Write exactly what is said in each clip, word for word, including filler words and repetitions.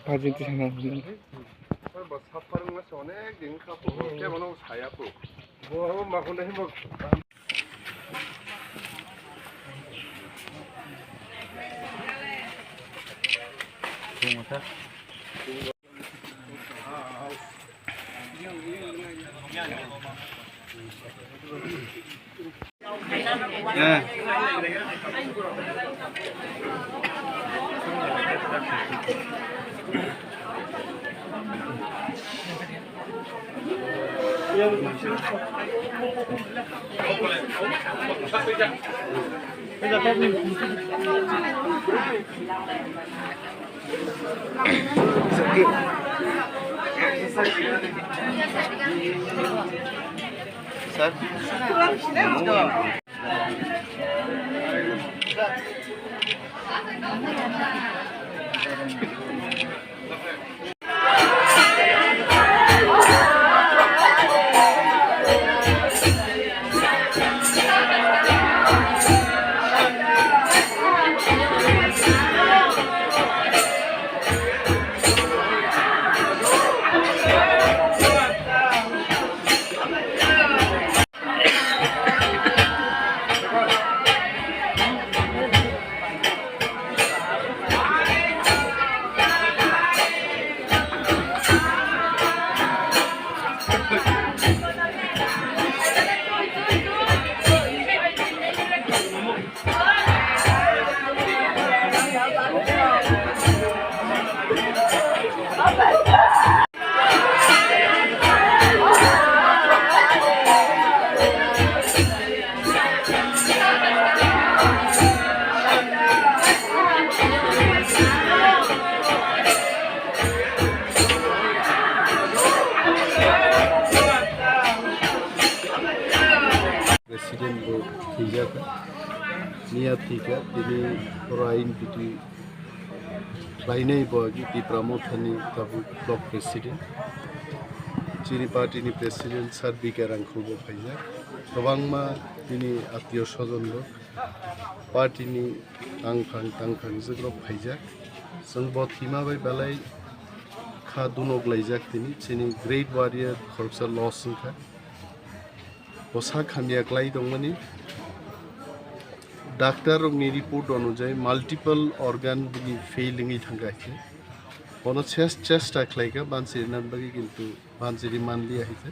Pajin twi sana. Ba sapar wngma se onek din kha po, kebo no saya po. Bo ma khone himo. President bo thwijak, miya thwikha, tini oro ain biti khlainai bo agi Tipra Mothani tabuk block president. Chini party ni president Sir B K Rangkhol bo phaijak. Kwbangma tini atio sojon rok party ni tangphang tangphang jwk rok phaijak. Chwng bo thwima bai belai kha dunok laijak tini. Chini great warrior khoroksa loss wngkha. Bo sak hamya klai tongmani. Doctor rokni report onujai multiple organ bini fail wngwi thangkha khe. Bono ses-, chesta khlaikha bansi rwna bagwi, kintu bansi rwi manliya hai khe.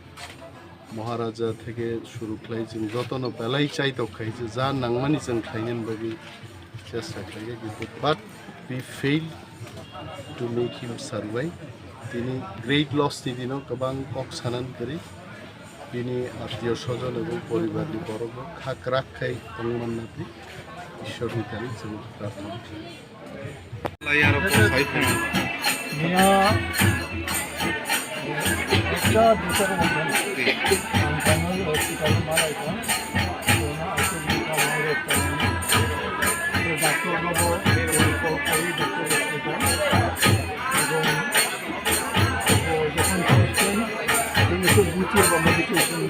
Maharaja theke suru khlai chwng jotono belai chaitok khai se ja nangmani chwng khlainani bagwi chesta khlaikha, kintu but we fail to make him survive. Tini great loss ni dino kwbang kok sanan kwrwi. Bini atio sojon ebong poribar ni borok bo kha kwrak khai tongwi manna twi Ishwar ni thani chwng prarthana khlai. Miya ekta duita ko bangkha. Ang thangwi hospital ma lai kha. Doctor no bo call khai doctor hospital. Ebong bo jokhon Christian, tini se buchi ba meditation.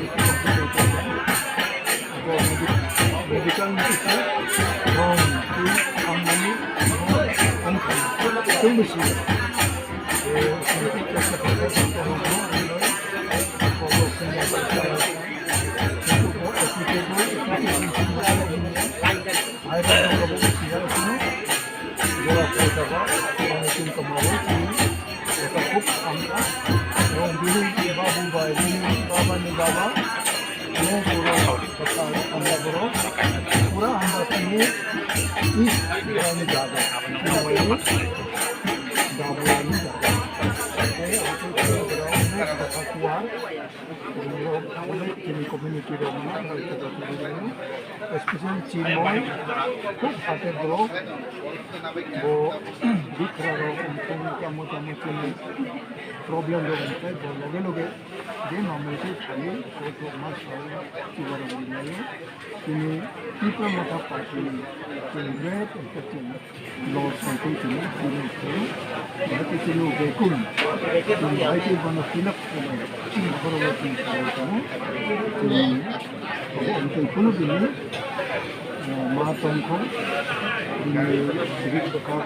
Medical ni kisa rong twi thangmani ang thang tei bisi. Jora kota ba ang tin kamaro. Kota khub hamya. Rong bini babu bai bini baba ni baba. Rong pura kota hamya boro. Pura hamya tini is pura ni jaga. Pura ni jaga. Pura ni jaga. Pura ni jaga. Tini community rok no, especially Chinmoi, khub hate borok, bo bikra rok, tamo tamo chini problem rok wngkhe, bo loge loge je mamai khe thani, bo ma sai, chuba rok wnglaio. Tini Tipra Motha Party ni chini great effective. Lord Sankey tini, tini, tini, bahai ke tini bekun, bahai ke bono fill up khlai, tini borok tini khlai tamo, tini, obo tini kuno tini, eh, ma tongkho, tini, tini bwkha,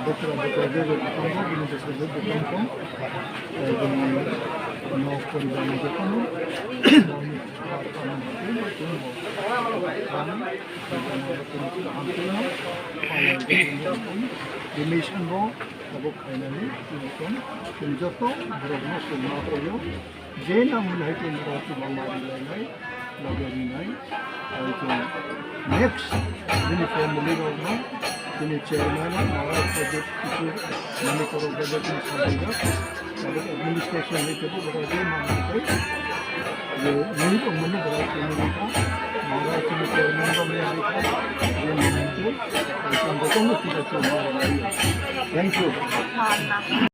Bwkra bwkra bebak bwkang bo bini bwsajwk bwkang tong. Tei bini nok poribar ni jotono nokni bukhuk hamya tei bo tei bo ang tei bo tini kaham tei no phalai rwkha. Bini mission bo tabuk khainani tini tong. Tini joto borok no chwng ma phaio. Je nang hwn hai khe norok chuba ma ri lai nai, loge ri nai. Hai khe next bini family rok no, bini chairman no, mara project kichu mani korok jaga bini samai jak. Tabuk administration hai khe bo borok je ma nang khe je nini tong mani borok khe nini kha. Mara chini chairman rok ya ri kha. Je nini khe hai khe joto no chuba chuba ma ri lai. Thank you.